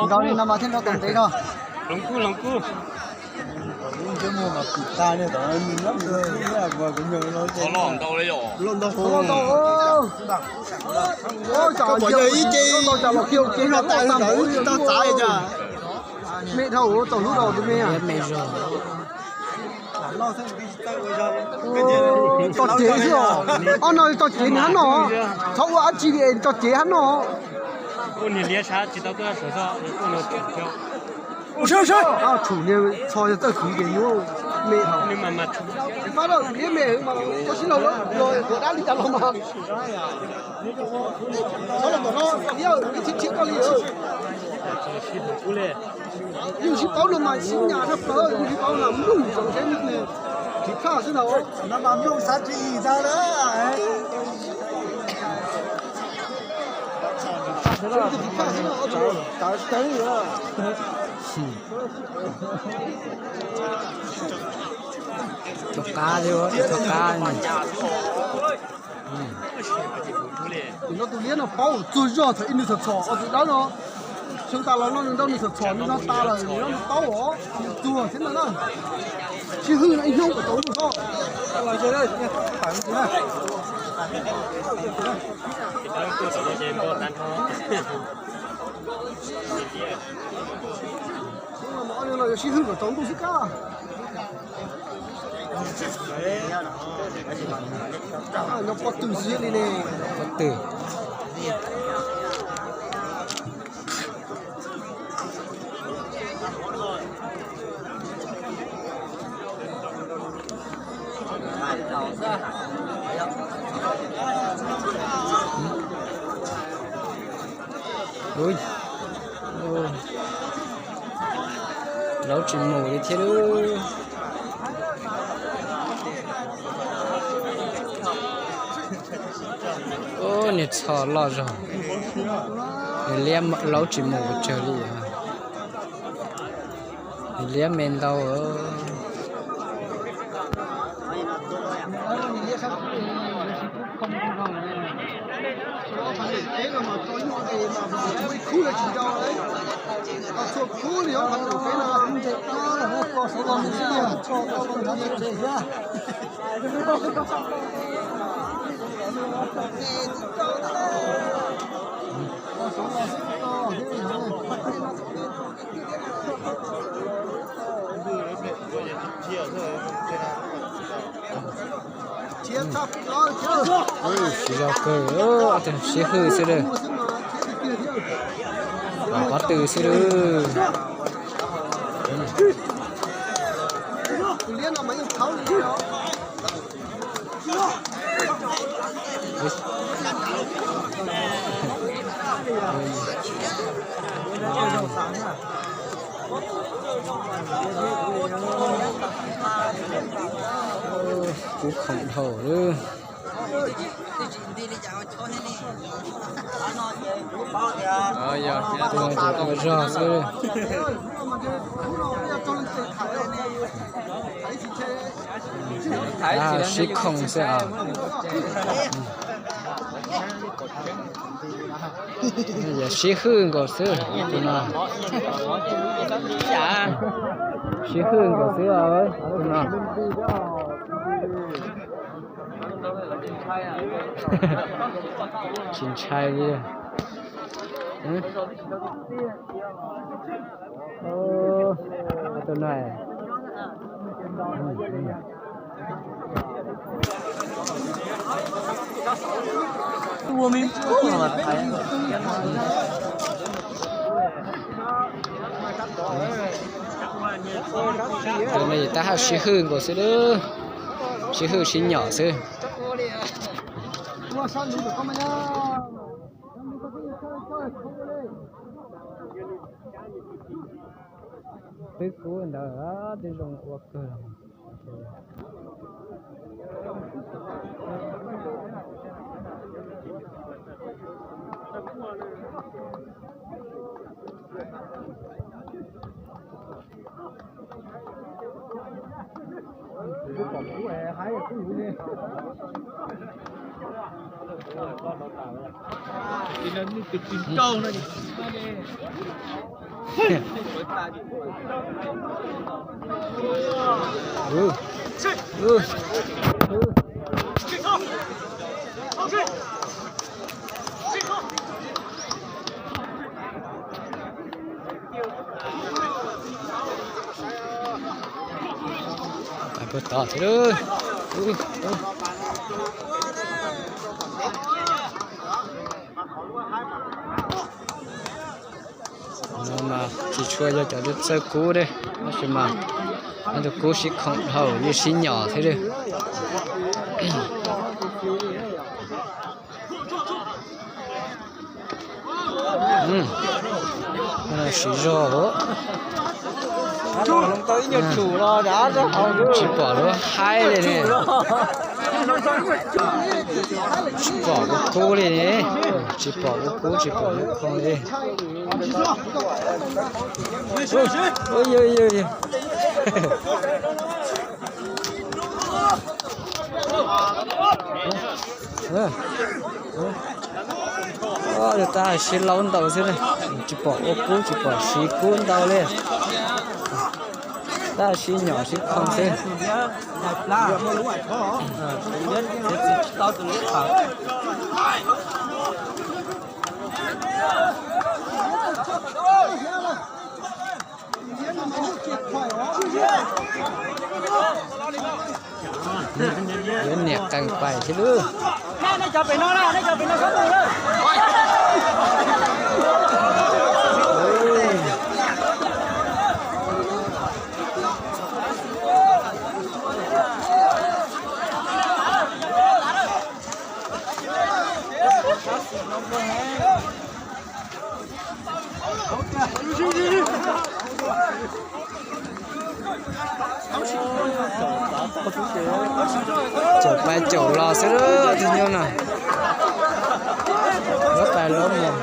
Nrau li no mas thiaj nrau tau ntev no. Ib ce tau cas los kiag ua ke tau txav li cas. Me dhau tau hlub rau tus me. Tso cev xwb os. Ob no tso cev nws hab no. Txhob ua dab tsi li es tso cev hab no. Tshum niag txho yog txawj kwv ces yuav me dhau. Pab liab me mas tso sib laug los ua dab li cas los mas. Txhob los tom no, ib yam li thib thib koj li. Yus sib paub no mas sib nyas tshaj plaws, yus sib paub no mloog tsoom seb nws tiv phaj xwb na. Tau qab thiab, tau qab. Tus no tus liab no paub txuag zog thaum ib nws txhom txhom tus dawb no. Xyoo tas los no nws nrau nws txhom txhom nws no tas lawm nws no nws paub os, nws txuag thiab no na. Sib hwj no ib hnub kom tau lub xwb. Sib hwj kom tau ntuj xwb kab. Nyob pob tw xwb li ne. Pob tw. Laub tsis mus li thiab lub. Niag txho loj zog. Nws liab laub tsis mus pes tsawg li. Nws liab me ntau. Siv zog kawg, sib hwj xwb lawm. Pob tw xwb lawm. Kub khoom dhau lawm. Ua zog xwb. Sib khoom xwb os. Yog sib hwj nkaus xwb tus no. Sib hwj nkaus xwb os tus no. Tsis ntshai li. Tus no. Tus no tab haj sib hwj nkaus xwb lawm. Sib hwj sib nyom xwb. Twb kub ntawd twb zoo ua kawg. Pais puag tod thiab lauj. No mas tsis tshua yog cov txawj kub thiab, tab sis mas tus kub sib khoom dhau yeej sib nyom thiab lauj. Siv zog lawm. Tsis pom lub haib li ne. Tsis pom ua kub li ne. Tsis pom ua kub, tsis pom lub khoo li. Tab sis laub ntau xwb, tsis pom ua kub, tsis pom siv kub ntau li. Tab sis nyom sib khoo xwb. Yuav niam qees pais thiab lauj. Caum pais caum los xwb, tus nyuj no. Lov pais lov mus.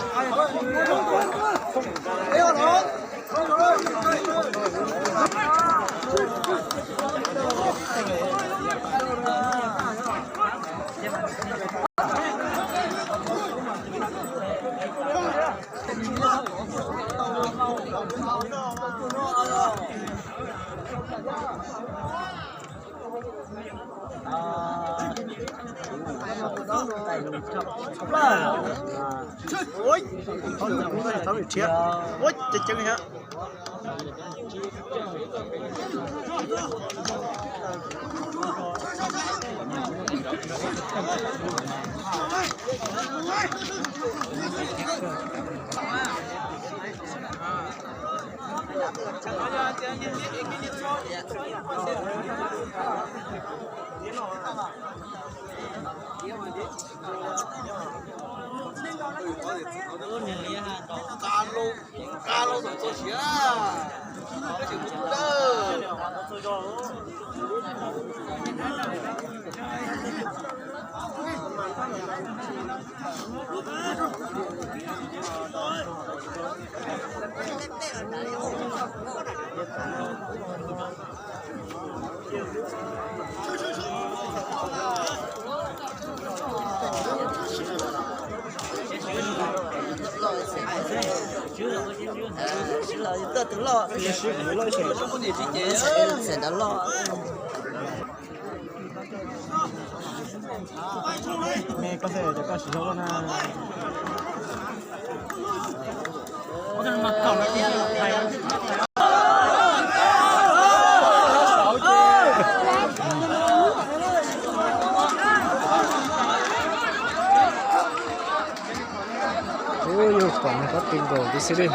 Ub, yog pom nws pob tw nkaus tib si li.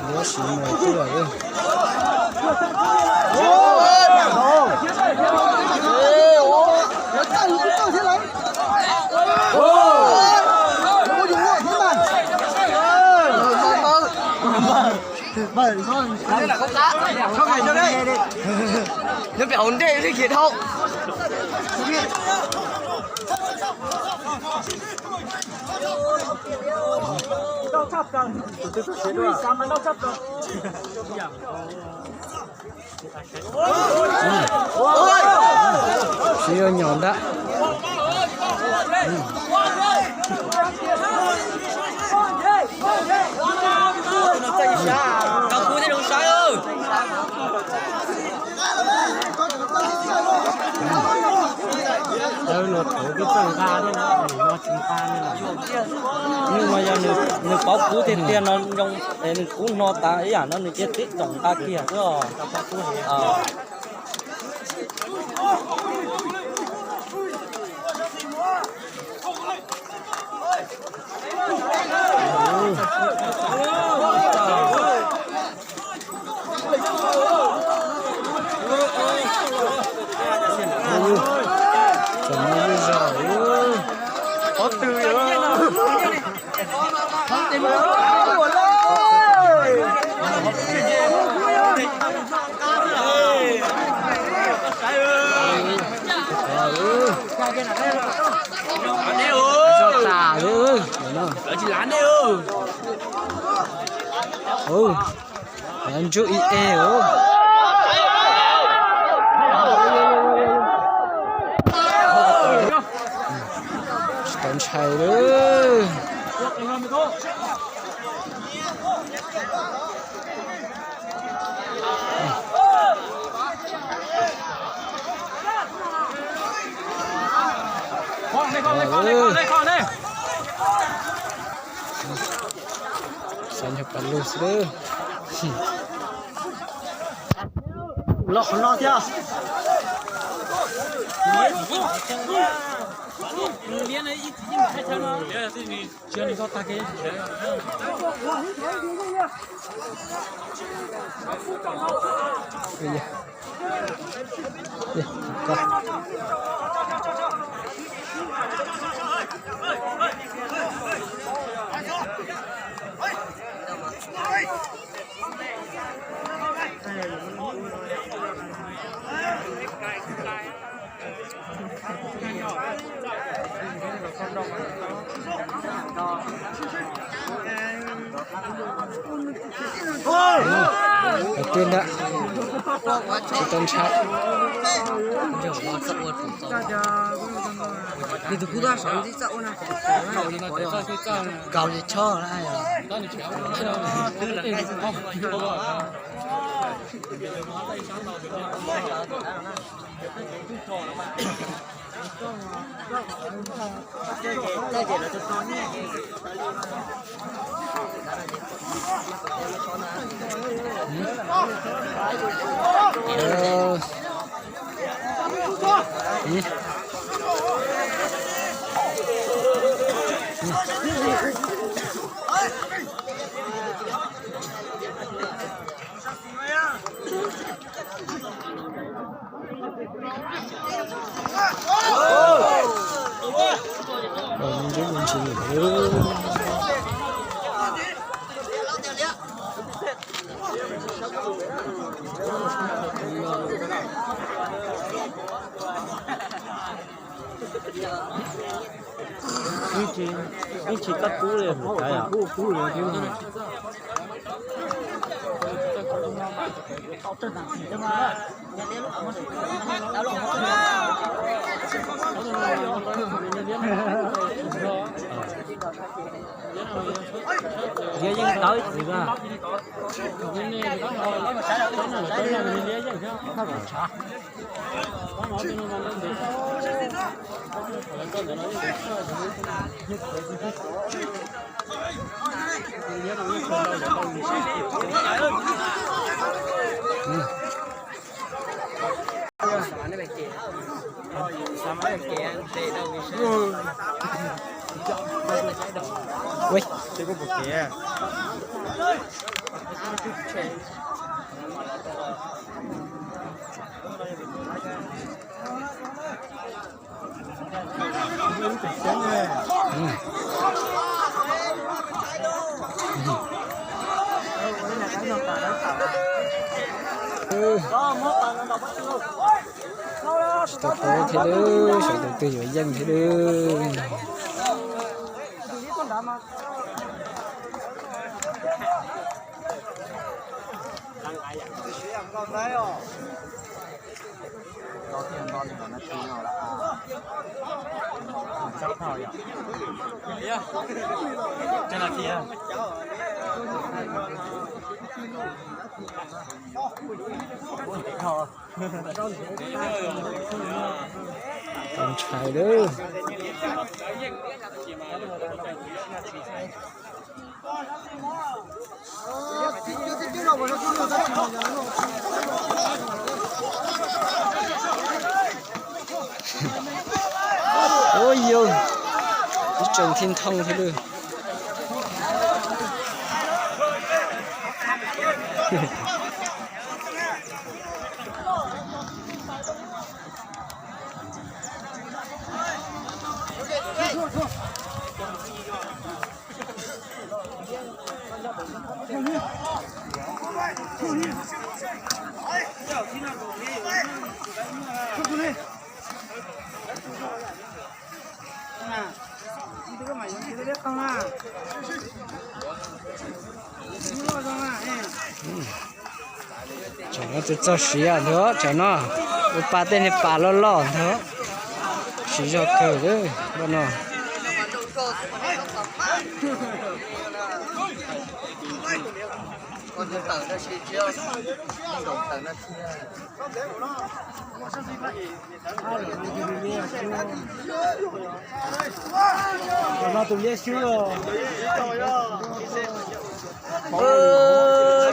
Nws siv muag tuaj lawm. Nyob pem hauv ntej thiaj khiav dhau. Siv zog nyom ntag. Lawv no thaum twb txawj nqa thiab na, no tsis nqa li lawm. Nws mas yog nws paub kub tiag tiag no zoo, es nws kub no tas ib yam no nws cia tib txoom nqa kiag xwb os. Zog tas li. Ntsuj ib e. Tsis tau ntshai li. Xav nyob pas lug xwb. Los qhov no thiab. Đầu tiên đó, chị Tân Sài. Nws tus kub toj saum ntsib txoj ua no. Kaus li tshob na yog. Ib tsis kab kub li mus caiv yom. Liab yeej tau ib txwm na. Ui, tsis tau paub thiab lawm, sawv daws twb yuav yeej thiab lawm. Tau ntshai lawm. Ua yog ib tsoom thib thooj thiab lawm. Tsam no tus txog siav ntag, tsam no ua pa tej niag pas loj loj ntag, siv zog kawg lawm no.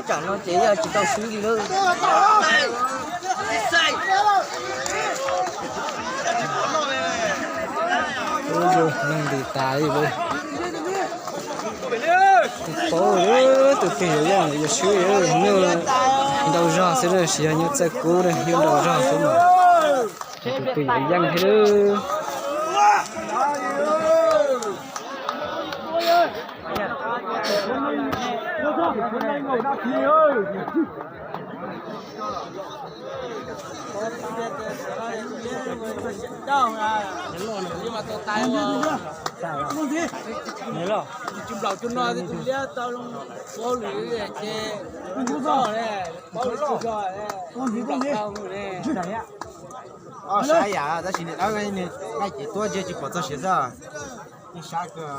Tsam no ces yog tsis tau swb li lawm. Ub, yus neeg ntim tas li lawm. Kuv paub tus twg yuav yeej yuav swb, nyuj ntau zog xwb na, tsis yog nyuj txawj kub na, nyuj ntau zog xwb mas tus twg yuav yeej thiab lawm. Sab yam tab sis nws dawb, nws nqaij ces tuab ntseg tsis pom txog siav xwb. Sab kawg.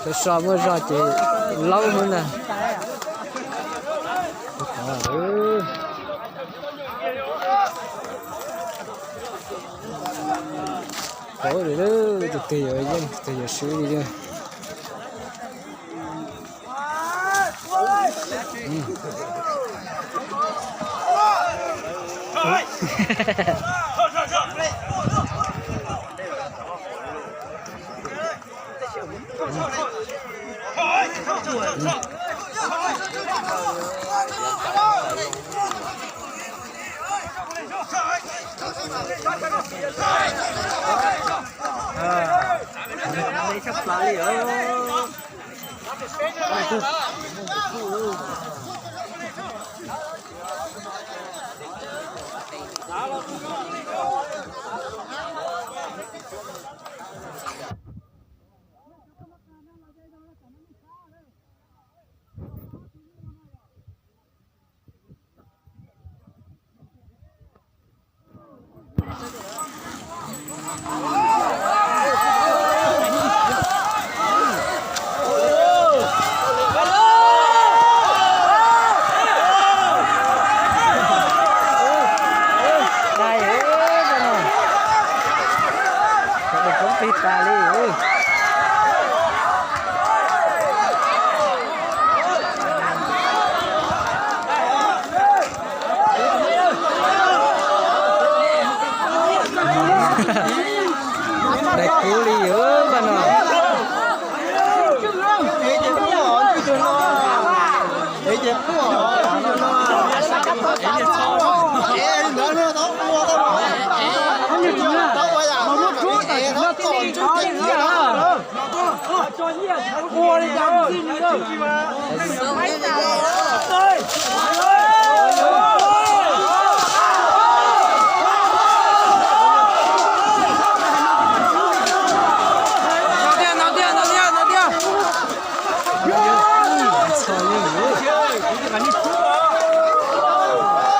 Tau so muaj zog ces laub xwb ntag. Paub li, tus twg yuav yeej tus twg yuav swb li lawm. Dais kub li os pab no. Ua li cas? No tiag, no tiag, no tiag, no tiag.